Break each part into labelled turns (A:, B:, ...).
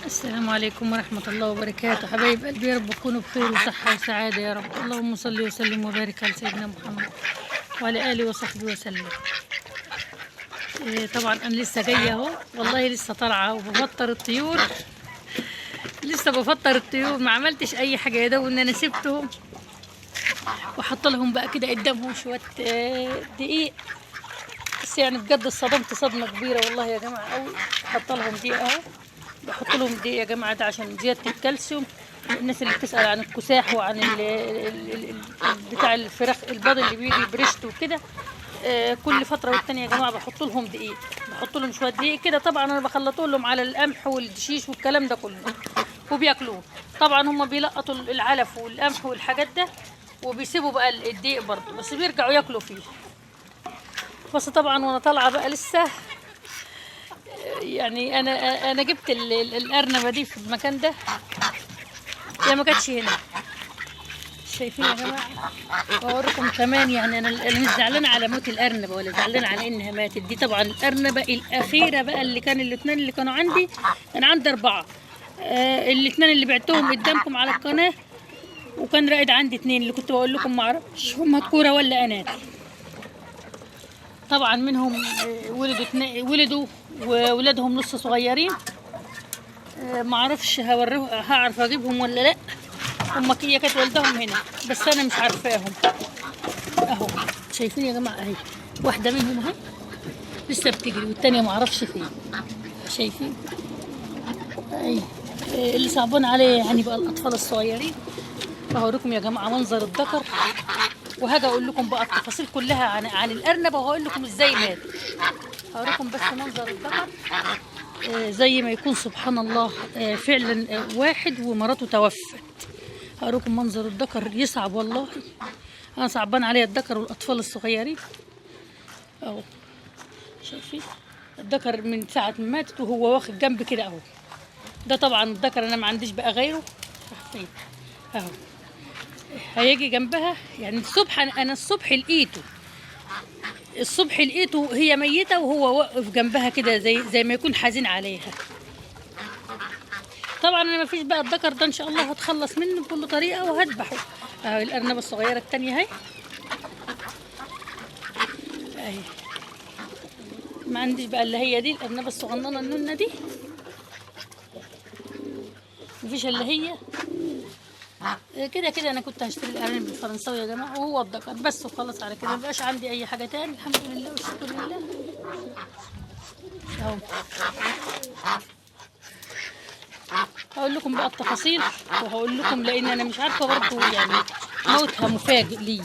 A: السلام عليكم ورحمة الله وبركاته. حبايب قلبي، يا رب تكونوا بخير وصحة وسعادة يا رب. اللهم صل وسلم وبارك على سيدنا محمد وعلى آله وصحبه وسلم. طبعا أنا لسه جاية أهو، والله لسه طالعة وبفطر الطيور، لسه بفطر الطيور، ما عملتش أي حاجة، يا دوب إن أنا سبتهم وحط لهم بقى كده قدامهم شوية دقيق. بس يعني بجد اتصدمت صدمة كبيرة والله يا جماعة قوي. حط لهم دقيق أهو، بحط لهم دقيق يا جماعة ده عشان زيادة الكالسيوم. الناس اللي بتسأل عن الكساح وعن ال بتاع الفراخ البيض اللي بيجي بريشته وكده، كل فترة والتانية يا جماعة بحط لهم دقيق، بحط لهم شوية دقيق كده. طبعا أنا بخلطه لهم على القمح والدشيش والكلام ده كله وبياكلوه. طبعا هم بيلقطوا العلف والقمح والحاجات ده وبيسيبوا بقى الدقيق برضه، بس بيرجعوا ياكلوا فيه. بس طبعا وانا طالعه بقى لسه، يعني انا جبت الارنبه دي في المكان ده، هي ما كانتش هنا. شايفين يا جماعة؟ واوريكم كمان. يعني انا مش زعلانة على موت الارنبه ولا زعلانة على انها ماتت. دي طبعا الارنبه الاخيرة بقى، اللي كان الاثنين اللي كانوا عندي، كان عندي 4، الاثنين اللي بعتهم قدامكم على القناة، وكان راقد عندي 2 اللي كنت بقول لكم ما اعرفش هم كورة ولا انات. طبعا منهم ولدوا 2، ولدوا وولادهم لسه صغيرين، ما اعرفش هعرف اجيبهم ولا لا. هم هي كانت والدهم هنا بس انا مش عارفاهم. اهو شايفين يا جماعة، اهي واحدة منهم اهي لسه بتجري والتانية ما اعرفش فين. شايفين؟ اهي اللي صعبان عليه يعني بقى الاطفال الصغيرين. هوريكم يا جماعة منظر الذكر، وهاجي اقول لكم بقى التفاصيل كلها عن الارنبه، وهقول لكم ازاي مات. هوريكم بس منظر الذكر، زي ما يكون سبحان الله، فعلا، واحد ومراته توفت. هوريكم منظر الذكر، يصعب والله، انا صعبان عليا الذكر والاطفال الصغيرين. اهو شايفين الذكر من ساعة ما ماتت وهو واخد جنب كده اهو. ده طبعا الذكر انا ما عنديش بقى غيره، راح فين اهو، هيجي جنبها. يعني الصبح انا الصبح لقيته، الصبح لقيته هي ميته وهو واقف جنبها كده زي ما يكون حزين عليها. طبعا انا ما فيش بقى الذكر ده، ان شاء الله هتخلص منه بكل طريقه وهذبحه. اهو الارنبه الصغيرة الثانية اهي، اهي ما عنديش بقى الا هي دي الارنبه الصغننه النونه دي، مفيش الا هي. كده كده انا كنت هشتري الارانب الفرنساوي يا جماعة وهو الذكر بس وخلاص على كده، مبقاش عندي اي حاجة تاني الحمد لله والشكر لله. اهو هقول لكم بقى التفاصيل، وهقول لكم لان انا مش عارفه برضه يعني موتها مفاجئ ليا،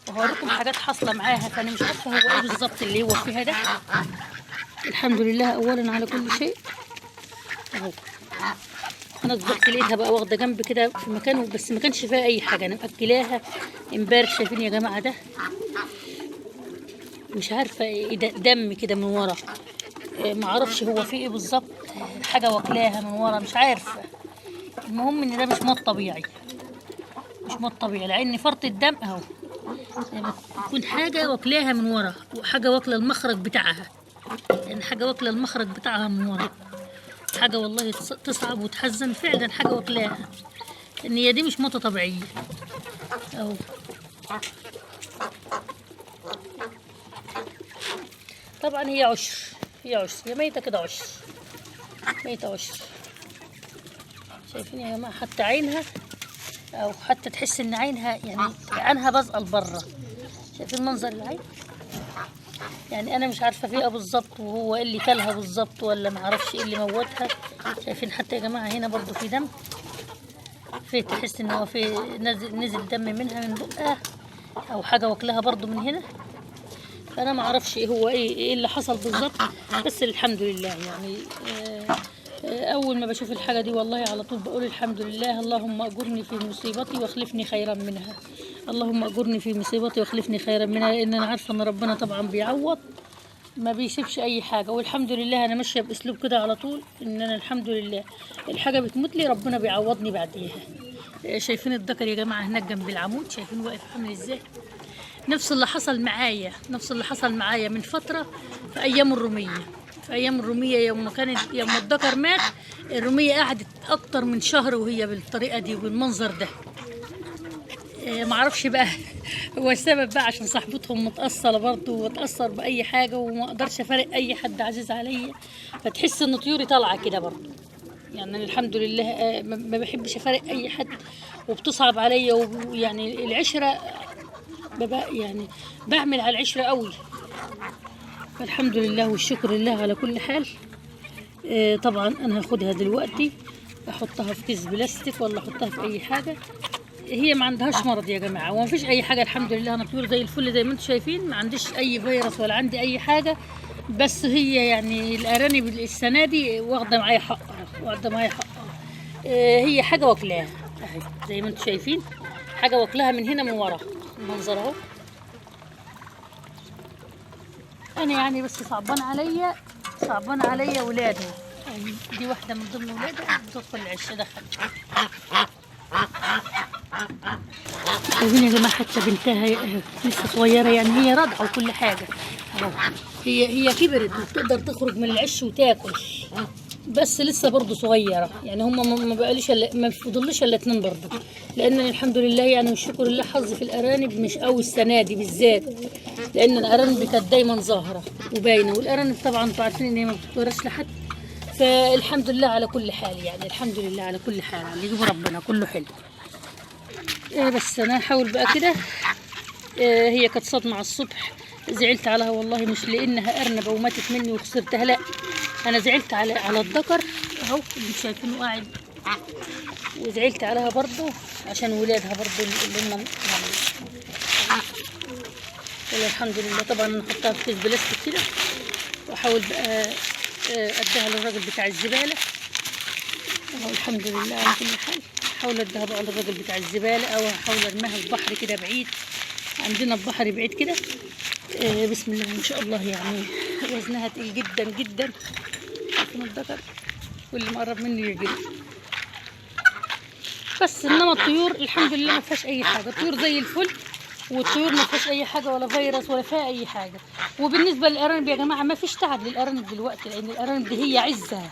A: وهوريكم حاجات حاصله معاها، فانا مش عارفه هو ايه بالظبط اللي هو فيها ده. الحمد لله اولا على كل شيء. اهو انا طبخت لقيتها بقى واخده جنب كده في مكانه، بس ما كانش فيها اي حاجة، انا مأكلاها امبارح. شايفين يا جماعة ده مش عارفه ايه ده، دم كده من ورا، ما اعرفش هو فيه ايه بالظبط، حاجة واكلاها من ورا مش عارفه. المهم ان ده مش موت طبيعي، مش موت طبيعي، لان فرط الدم اهو يعني تكون حاجة واكلاها من ورا، وحاجه واكله المخرج بتاعها، يعني حاجة واكله المخرج بتاعها من ورا، حاجة والله تصعب وتحزن فعلا، حاجة واكلاها، ان هي دي مش موته طبيعية اهو. طبعا هي عشر، هي عشر، هي ميته كده عشر، ميته عشر. شايفين يا جماعة حتى عينها، او حتى تحس ان عينها يعني عينها بزقه لبره. شايفين منظر العين؟ يعني انا مش عارفه فيها بالظبط وهو ايه اللي كلها بالظبط، ولا ما اعرفش ايه اللي موتها. شايفين حتى يا جماعة هنا برضو في دم، في تحس ان هو في نزل دم منها من بقها، او حاجة واكلها برضو من هنا. فانا ما اعرفش ايه هو ايه اللي حصل بالظبط، بس الحمد لله. يعني اول ما بشوف الحاجة دي والله على طول بقول الحمد لله، اللهم اجرني في مصيبتي واخلفني خيرا منها، اللهم اجرني في مصيبتي واخلفني خيرا منها، لان انا عارفه ان ربنا طبعا بيعوض، ما بيسيبش اي حاجة. والحمد لله انا ماشية باسلوب كده على طول، ان انا الحمد لله الحاجة بتموت لي ربنا بيعوضني بعديها. شايفين الذكر يا جماعة هناك جنب العمود، شايفين واقف عامل ازاي؟ نفس اللي حصل معايا، نفس اللي حصل معايا من فترة في ايام الرومية. في ايام الرومية يوم ما كانت، يوم الذكر مات الرومية قعدت اكتر من شهر وهي بالطريقة دي وبالمنظر ده. معرفش بقى هو السبب بقى عشان صاحبتهم متأثرة برضه وتأثر بأي حاجة، وما اقدرش افارق اي حد عزيز عليا، فتحس ان طيوري طالعة كده برضه. يعني أنا الحمد لله ما بحبش افارق اي حد، وبتصعب عليا، ويعني العشرة ببقى يعني بعمل على العشرة قوي. فالحمد لله والشكر لله على كل حال. طبعا انا هاخدها دلوقتي احطها في كيس بلاستيك ولا احطها في اي حاجة. هي ما عندهاش مرض يا جماعة، وما فيش اي حاجة الحمد لله. انا طيور زي الفل زي ما انتم شايفين، ما عنديش اي فيروس ولا عندي اي حاجة. بس هي يعني الارانب السنة دي واخده معايا حقها، واخده معايا حقها. هي حاجة واكلاها اهي زي ما انتم شايفين، حاجة واكلاها من هنا من ورا المنظر اهو. انا يعني بس صعبان عليا، صعبان عليا ولادها. يعني دي واحدة من ضمن ولادها بتدخل العش دخل. شايفين يا جماعة حتى بنتها لسه صغيرة، يعني هي راضعه وكل حاجة اهو. هي كبرت وبتقدر تخرج من العش وتاكل، بس لسه برضه صغيرة. يعني هم ما بقاليش ما فضلوش الا 2 برضه، لان الحمد لله يعني والشكر لله حظي في الارانب مش قوي السنة دي بالذات، لان الارانب كانت دايما ظاهره وباينه، والارانب طبعا انتوا عارفين ان هي ما بتتورثش لحد. فالحمد لله على كل حال، يعني الحمد لله على كل حال، اللي يجيبه ربنا كله حلو. بس انا هحاول بقى كده. هي كانت صدمة على الصبح، زعلت عليها والله، مش لانها ارنبه وماتت مني وخسرتها، لا انا زعلت على الذكر اهو اللي شايفينه قاعد، وزعلت عليها برضو عشان ولادها برضو اللي هم يعني. والله الحمد لله. طبعا انا احطها في كيس بلاستيك كده، واحاول بقى اديها للراجل بتاع الزبالة اهو. الحمد لله على كل حال. احاول اديها بقى للراجل بتاع الزبالة، او احاول ارميها في البحر كده بعيد، عندنا البحر بعيد كده. بسم الله ما شاء الله، يعني وزنها تقيل جدا جدا. شايفين الذكر واللي مقرب منه يجري. بس انما الطيور الحمد لله ما فيهاش اي حاجة، الطيور زي الفل، والطيور ما فيهاش اي حاجة ولا فيروس ولا فيها اي حاجة. وبالنسبة للارانب يا جماعة ما فيش تعب للارانب دلوقتي، لان الارانب دي هي عزها،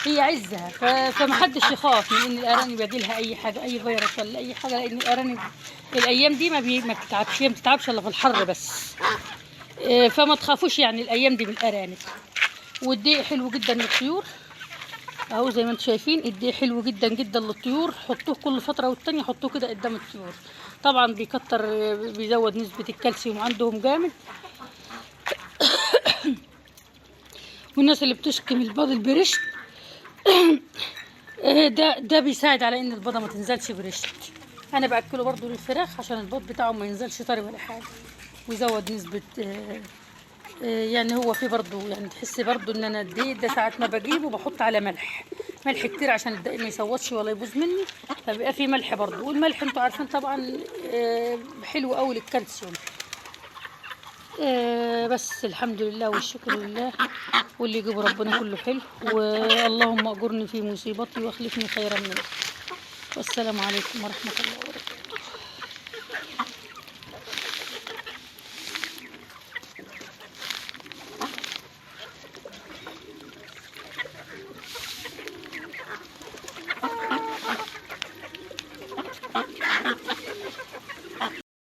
A: هي عزها. فمحدش يخاف من ان الارانب يجي لها اي حاجة، اي فيروس ولا اي حاجة، لان الارانب الايام دي ما بتتعبش، هي ما بتتعبش الا في الحر بس. فما تخافوش يعني الايام دي بالارانب. والدقيق حلو جدا للطيور اهو زي ما انتم شايفين، الدقيق حلو جدا جدا للطيور. حطوه كل فترة والتانية، حطوه كده قدام الطيور، طبعا بيكتر، بيزود نسبه الكالسيوم عندهم جامد. والناس اللي بتشكي من البيض البرشت ده بيساعد على ان البيضة ما تنزلش برشت. انا باكله برضو للفراخ عشان البيض بتاعه ما ينزلش طري ولا حاجة، ويزود نسبه. يعني هو في برضو يعني تحس برضو ان انا الدقيق ده ساعات ما بجيبه بحط على ملح، ملح كتير عشان الدقيق ما يسوطش ولا يبوظ مني، فبيبقى فيه ملح برضو. والملح انتوا عارفين طبعا حلو قوي للكالسيوم. بس الحمد لله والشكر لله، واللي يجيبه ربنا كله حلو. واللهم اجرني في مصيبتي واخلفني خيرا منها. والسلام عليكم ورحمة الله وبركاته.